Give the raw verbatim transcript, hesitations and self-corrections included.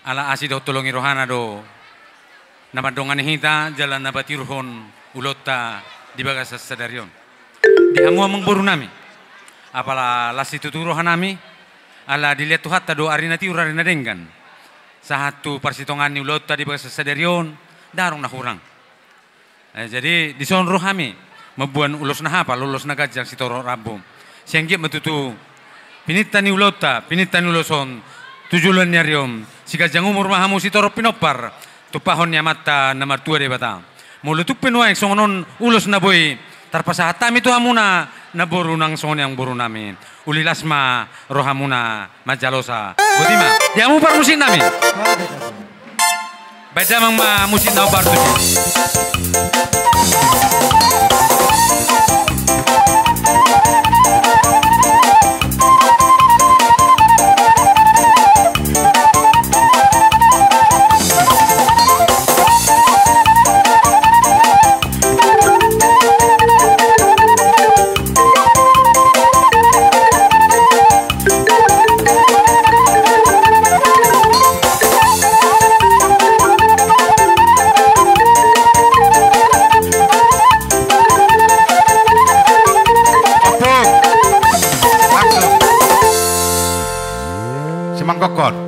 Ala asi dohot holong ni rohana do na mandongani hita jala na patiruhon ulaonta di bagasan sadari on. Di hamu amangboru nami, apala las situtu roha nami, ala dilehon Tuhanta do ari na tiur ari na denggan sahat tu parsitongaan ni ulaonta di bagasan sadari on, ndang adong na hurang. Eh, jadi dison ro hami mamboan ulos na hapal, ulos na ganjang sitorop rambu. Sai anggiat ma tutu pininta ni ulaonta, pininta ni ulos on tu joloan ni ari on siganjang umur ma hamu sitorop pinompar tumpahon ni Amanta na martua Debata. Molo tung pe nuaeng songon on ulos na boi tarpasahat hami tu hamuna, namboru nang songon i amangboru nami, uli las ma rohamuna manjalosa. Boti ma di hamu parmusik nami. Baen damang ma musik na hombar tusi. Opo. Langsung. Simanggokkon.